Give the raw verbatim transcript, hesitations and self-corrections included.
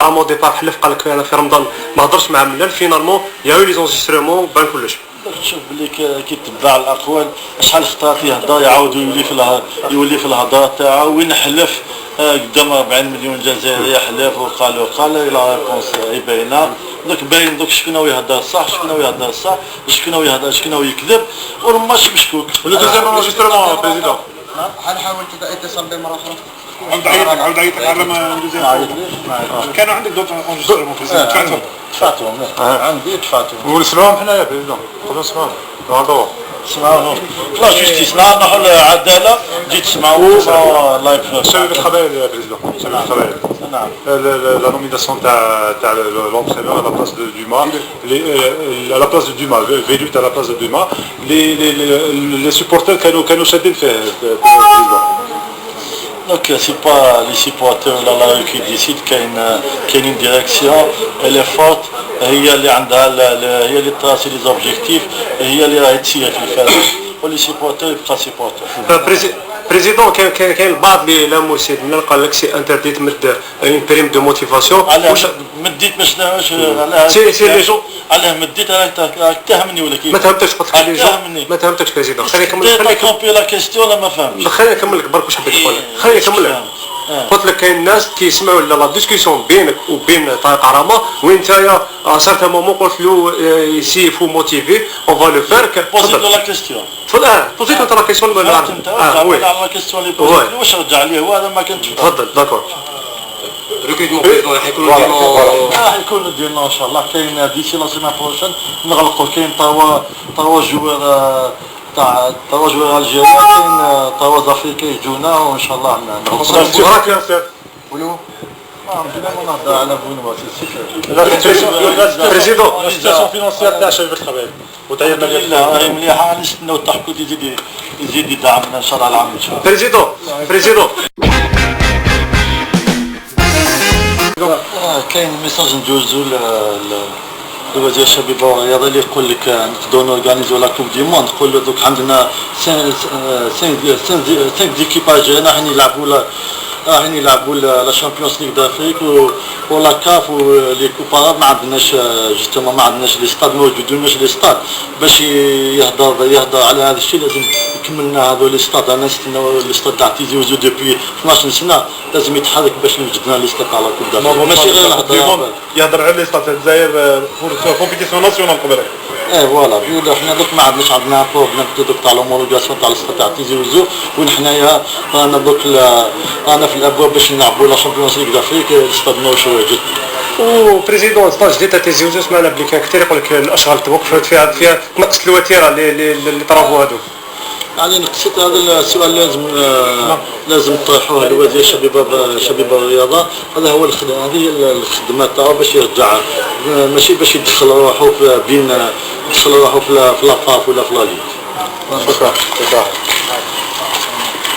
Vraiment au départ حلف قال لك انا في رمضان ما هضرش مع ملال، finalement il y a eu les enregistrements بان كلش. تشوف بلي ك- كي تبع الاقوال، شحال خطرات يهضر يعاود يولي في الهضره، يولي في الهضره تاعو وين حلف. آه، قدام أربعين مليون جزائري يحلف وقال وقال، لا ريبونس هي باينه. دوك باين دوك شكون هو يهضر الصح، شكون هو يهضر الصح، شكون هو يهضر، شكون هو يكذب. والماتش مشكوك. Le deuxième enregistrement, président. هل حاولت الاتصال به مره اخرى؟ عاود عيط لك، عاود عيط لك على ما ندوز. ما عيطليش، ما عيطليش. كانوا عندك d'autres enregistrements في الزمن، آه، تبعتهم؟ عندي، دفعتهم. عندي، دفعتهم. ونسمعهم حنايا، président. خذوا نسمعهم. Dans le droit. تسمعهم. لا جوستيس، نهار نروحوا للعداله، تجي تسمعهم. و- لايف. شباب القبائل يا président، شباب القبائل. نعم. La, la, la nomination تاع تاع l'entraîneur à la place de Dumas, les, euh, à la place de Dumas, Vellut à la place de Dumas, les, les, les, les supporters كانوا كانوا شادين فيه, président. Donc c'est pas les supporters ولا la rue qui décide، كاين كاينين direction، elle est forte، هي اللي عندها ال- ال- هي اللي tracé les objectifs، هي اللي راهي تسير في الفريق، و les supporters يبقى supporter. آه، بريزي- président، كاين كاين كاين البعض اللي لا مسيد قال لك c'est interdit تمد une prime de motivation. علاه واش مديت ما شفناهاش؟ علاه c'est c'est les gens. علاه مديت؟ راك راك تهمني ولا كيف؟ ما فهمتكش، قلت لك راك les gens. تهمني. ما فهمتكش président، خليني نكمل، خليني نكمل. تكومبي la question ولا ما فهمتش؟ خليني نكمل لك برك واش حبيت نقول لك. خليني نكمل لك. آه. قلت لك كاين ناس كيسمعوا لا la discussion بينك وبين طارق عرامه، وانت يا à un certain moment قلت له آه، si il faut motiver, on va le faire. بوزيت له la question. تفضل، اه، بوزيت له la question. فهمت انت؟ اه، oui. على la question اللي بوزيت له، واش رجع عليه؟ هو هذا ما كانش. تفضل، d'accord. Recrutement président راح يكونوا voilà. ديما. راح يكونوا ديما ان شاء الله. كاين d'ici la semaine prochaine نغلقوا. كاين trois trois joueurs آه، تاع trois joueurs algériens، كاين آه، trois africains يجونا وان شاء الله ن- نغلقوا. ولو ما عندنا ما نهضر على بونوا، c'est sûr. La situation, la situation, président. La situation financière تاع شبيبة القبائل وتعيا الحمد لله راهي مليحه، نستناو التحكم يزيد يزيد يدعمنا ان شاء الله العام ان شاء الله. Président, président. آه، كاين message ندوزو ل- ل- لوزير الشبيبه والرياضه اللي يقول لك آه، نقدروا نورغانيزيو la coupe du monde. نقول له دوك عندنا cinq cinq cinq équipes algériennes راحين يلعبوا la راحين يلعبوا la Champions League d'Afrique و و la CAF و les coupes arabes. ما عندناش آه، justement ما عندناش les stades، ما وجدولناش les stades باش يهضر يهضر على هذا الشيء. لازم يكملنا هذو les stades. انا نستناو les stades تاع تيزي وزو depuis اثناش سنه، لازم يتحرك باش يوجد لنا les stades تاع la coupe d'Afrique. ماشي غير الهضره. يهضر على les stades تاع الجزائر آه، pour compétition nationale قبل. ايه voilà، بيقول لك حنا دوك ما عندناش عندنا problème دوك تاع l'homologation تاع les stades تاع تيزي وزو. وين حنايا رانا دوك ل- رانا في الابواب باش نلعبوا la Champions League d'Afrique، les stades ماهوش واجد. و président, stage جديد تاع تيزي وزو، سمعنا بلي كان كثير يقول لك الاشغال توقفت فيها فيها تنقصت الوتيره les les les travaux هذو. يعني نقصد هذا السؤال لازم آه، لازم تطرحوه لوزير الشبيبه الشبيبه والرياضه. هذا هو الخدمه، هذه الخدمه تاعو باش يرجع آه، ماشي باش يدخل روحه في بين آه، يدخل روحه في la- في la CAF ولا في la Ligue. شكرا. شكرا.